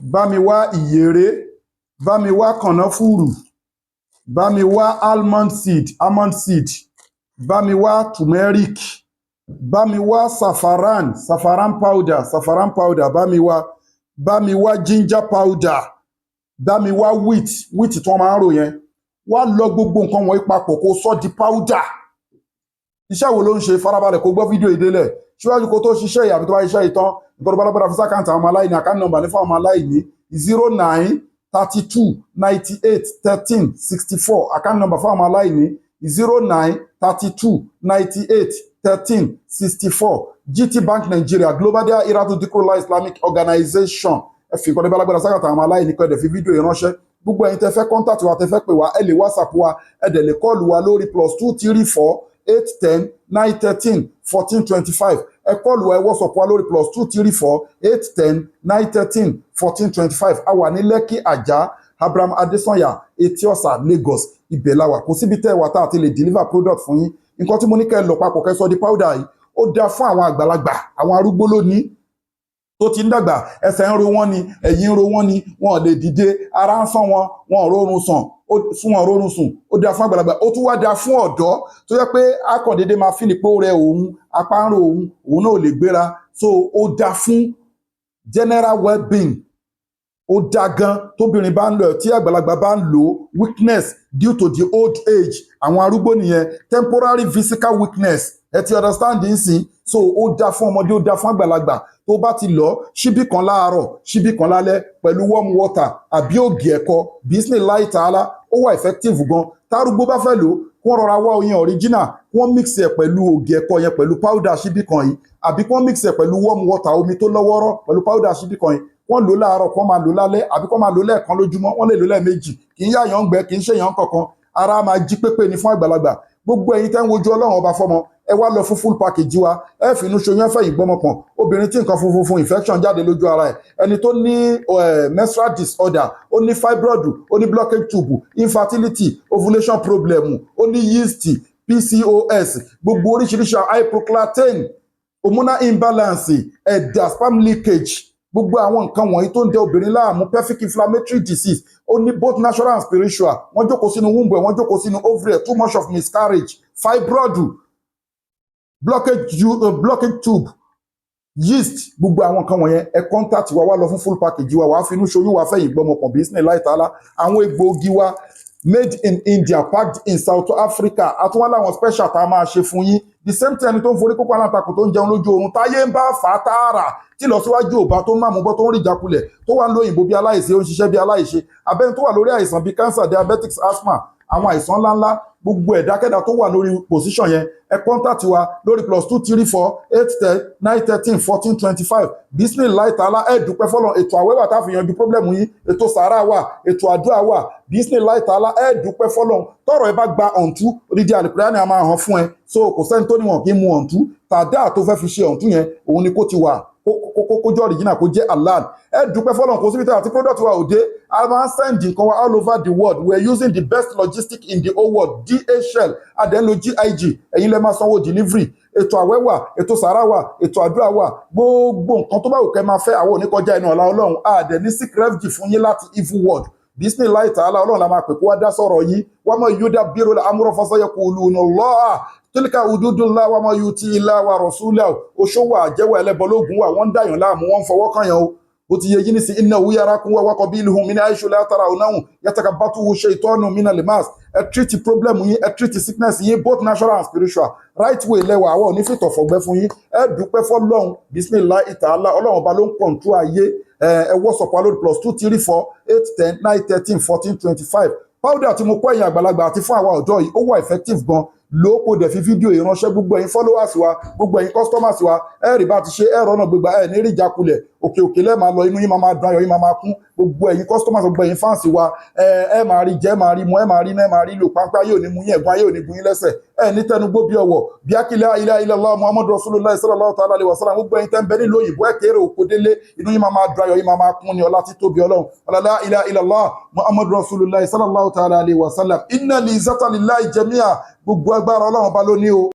Bá mi wá ìyèré, bá mi wá kànáfùrù, bá mi wá almond seed, almond seed, bá mi wá turmeric, bá mi wá saffron, saffron powder, saffron powder, bá mi wá, bá mi wá ginger powder, bá mi wá wheat, wheat tí wọ́n máa ń rò yẹn. Wá lọ gbogbo nǹkan wọ̀nyí papọ̀, kó sọ di powder. Iṣẹ́ wo ló ń ṣe? Farabalẹ̀ kó gbọ́ fídíò ìdélẹ̀ síwájú kó tó ṣiṣẹ́ yìí, àbí tó bá ṣiṣẹ́ yìí tán, nǹkan tó bá lágbára, fi sí account àwọn ọmọ aláìní. Account number ní fún àwọn ọmọ aláìní: 0932981364. Account number fún àwọn ọmọ aláìní: 0932981364. GT Bank Nigeria, Global Dahiratu Dhikrlahi Islamic Organization. Ẹ fi nǹkan tó bá lágbára sí account àwọn ọmọ aláìní, kọ́ ẹ dẹ̀ fi fídíò yìí ránṣẹ́. Gbogbo ẹ̀yin tẹ́ fẹ́ contact wa, tẹ́ fẹ́ pè wá, ẹ lè WhatsApp wa, ẹ dẹ̀ lè call wa lórí +2348109131425. Ẹ call wa, ẹ WhatsApp wa lórí +2348109131425. A wà ní Lẹ́kì, Àjà, Abraham Adesanya, Etiosa, Lagos. Ibẹ̀ la wà. Kò síbi tẹ́ ẹ wà tá a ti lè deliver product fún yín. Nǹkan tí mo ní kẹ́ ẹ lọ papọ̀, kẹ́ ẹ sọ di powder yìí, ó dáa fún àwọn àgbàlagbà, àwọn arúgbó lónìí tó ti ń dàgbà. Ẹsẹ̀ ń ro wọ́n ni, ẹ̀yìn ń ro wọ́n ni, wọn ò lè dìde, ara ń sán wọn, wọn ò rórun sùn, ó fún wọn rórun sùn. Ó dáa fún àgbàlagbà. Ó tún wá dáa fún ọ̀dọ́ tó yẹ pé akọ̀dédé máa feel pé ó rẹ òun, apá ń ro òun, òun náà ò lè gbéra. So ó dáa fún general well-being. Ó dáa gan tóbìnrin bá ń lò, tí àgbàlagbà bá ń lò. Weakness due to the old age, àwọn arúgbó nìyẹn. Temporary physical weakness, ẹ ti understand nsìn. So ó dáa fún ọmọdé, ó dáa fún àgbàlagbà. Tó bá ti lọ, ṣíbí kan láàárọ̀, ṣíbí kan lálẹ́, pẹ̀lú warm water àbí ògì ẹ̀kọ, bismillahi ta'ala, ó wà effective gan. Tárúgbó bá fẹ́ lò, kí wọ́n rọra wá oyin original, kí wọ́n mix ẹ̀ pẹ̀lú ògì ẹ̀kọ yẹn, pẹ̀lú powder ṣíbí kan yìí, àbí kí wọ́n mix ẹ̀ pẹ̀lú warm water, omi tó lọ́wọ́rọ́, pẹ̀lú powder ṣíbí kan yìí. Wọ́n lò láàárọ̀, kí wọ́n máa lò lálẹ́, àbí kí wọ́n máa lò lẹ́ẹ̀kan lójúmọ́. Wọ́n lè lò lẹ́ẹ̀mejì. Kì í yáyàn ń gbẹ, kì í ṣèyàn kankan. Ara máa jí pépé ni fún àgbàlagbà. Gbogbo ẹ̀yin tẹ́ ń wojú Ọlọ́run Ọba fọ́mọ, ẹ wá lọ fún full package wa. Ẹ fi inú ṣoyún, ẹ fẹ̀yìn gbọ́mọ pọ̀n. Obìnrin tí nǹkan funfun fún infection jáde lójú ara ẹ̀, ẹni tó ní menstrual disorder, ó ní fibroid, ó ní blockage tube, infertility, ovulation problem, ó ní yeast, PCOS, gbogbo oríṣiríṣi hyperclatine, hormonal imbalance, ẹ̀dà, sperm leakage, gbogbo àwọn nǹkan wọ̀nyí tó ń dẹ obìnrin láàmú, pelvic inflammatory disease, ó ní both natural and spiritual, wọ́n jókòó sínú womb ẹ̀, wọ́n jókòó sínú ovary ẹ̀, too much of miscarriage, fibroid, blockage tube, yeast, gbogbo àwọn nǹkan wọ̀nyẹn, ẹ contact wa, wá lọ fún full package wa. Wàá finú ṣoyún, wàá fẹ̀yìn gbọ́mọpọ̀n, bismillahi ta'ala. Àwọn egbòogi wa, made in India, packed in South Africa. Àtúwọ́n láwọn special tá a máa ṣe fún yín. The same thing, ẹni tó ń forí kókó alátakò, tó ń jẹun lójú oorun, táyé ń bá fà á tààrà, tí lọ síwájú òbá, tó ń máàmú bọ́, tó ń rí ìjákulẹ̀, tó wà ń lo òyìnbó bí aláìṣe, ó ń ṣiṣẹ́ bí aláìṣe, abẹ́ni tó wà lórí àìsàn bíi cancer, diabetics, asthma, àwọn àìsàn ńláńlá, gbogbo ẹ̀dákẹ́dá tó wà lórí position yẹn, ẹ contact wa lórí +2348109131425. Bismillahi ta'ala, ẹ dúpẹ́ fọlọ́. Ètò àwẹ̀ wà tá a fi yanjú problem yín, ètò sàárà wà, ètò àdúrà wà. Bismillahi ta'ala, ẹ dúpẹ́ fọlọ́. Tọrọ ẹ bá gba ọ̀ǹtú, odidi àlùkùránì a máa hàn fún ẹ. So kò sẹ́ni tó níwọ̀n kí n mu ọ̀ǹtú tàdá tó fẹ́ fi ṣe ọ̀ǹtú yẹn, òun ni kó ti wà kó jẹ́ original, kó jẹ́ halal. Ẹ dúpẹ́ fọlọ́n. Kò síbi tí àti product wa ò dé. A máa ń send nǹkan wa all over the world. We are using the best logistic in the whole world, DHL, a dẹ̀ ń lo GIG. Ẹ̀yin lẹ máa sanwó delivery. Ètò àwẹ̀ wà, ètò sàrà wà, ètò àdúrà wà. Gbogbo nǹkan tó bá wù kẹ́ máa fẹ́, àwọn ò ní kọjá inú ọ̀la Ọlọ́run. A dẹ̀ ní seek refuge fún yín láti evil world. Bismillahi ta'ala, Ọlọ́run la máa pè kó wá dá sọ̀rọ̀ yín. Wa man yudabbiru al-amra fasayaquluna Allah. Tilka hududullah wa man yuti illaha wa rasulahu. Oṣó wà, àjẹwà, ẹlẹ́bọ lóògùn wà, wọ́n ń dàyàn láàmú, wọ́n ń fọwọ́ kàn yàn o. Ó ti yẹ yín ní sí. Innahu yarakum wa qabiluhu min haythu la tarawnahum yatakabbathu shaytanu minal mas. Ẹ treat problem yín, ẹ treat sickness yín, both natural and spiritual. Right way lẹ́wà, àwọn onífìtọ̀ fọ̀gbẹ́ fún yín. Ẹ dúpẹ́ fọlọ́run. Bismillahi ta'ala, Ọlọ́run Ọba ló ń control ayé. Ẹ WhatsApp wa lórí +2348109131425. Powder tí mo kọ́ ẹ̀yin àgbàlagbà àti fún àwa ọ̀dọ́ yìí, ó wà effective gan. Ló kó dẹ̀ fi fídíò yìí ránṣẹ́. Gbogbo ẹ̀yin followers wa, gbogbo ẹ̀yin customers wa, ẹ rí bá ti ṣe, ẹ rọ́nà gbégbá, ẹ ní rí ìjákulẹ̀. Òkè òkè lẹ́ẹ̀ máa lọ, inú yín máa máa dùn, ayọ̀ yín máa máa kún. Gbogbo ẹ̀yin customers, gbogbo ẹ̀yin fans wa, ẹ máa rí jẹ, ẹ máa rí mu, ẹ máa rí náà, ẹ máa rí lò. Pápá yóò ní mú yín, ẹ̀gbọ́n ayé ò ní gun yín lẹ́sẹ̀, ẹ ní tẹnugbó bí ọwọ́ bí akílẹ̀ ilaha illallah Muhammadu rasulullah sallallahu ta'ala alaihi wasallam. Gbogbo ẹ̀yin tẹ́ ń bẹ nílùú òyìnbó, ẹ kéré òkò délé, inú yín máa máa dùn, ayọ̀ yín máa máa kún ní ọlá títóbi Ọlọ́run. La ilaha illallah Muhammadu rasulullah sallallahu ta'ala alaihi wasallam. Inna li izzata lillahi jami'a. Gbogbo agbára, Ọlọ́run Ọba ló ní o.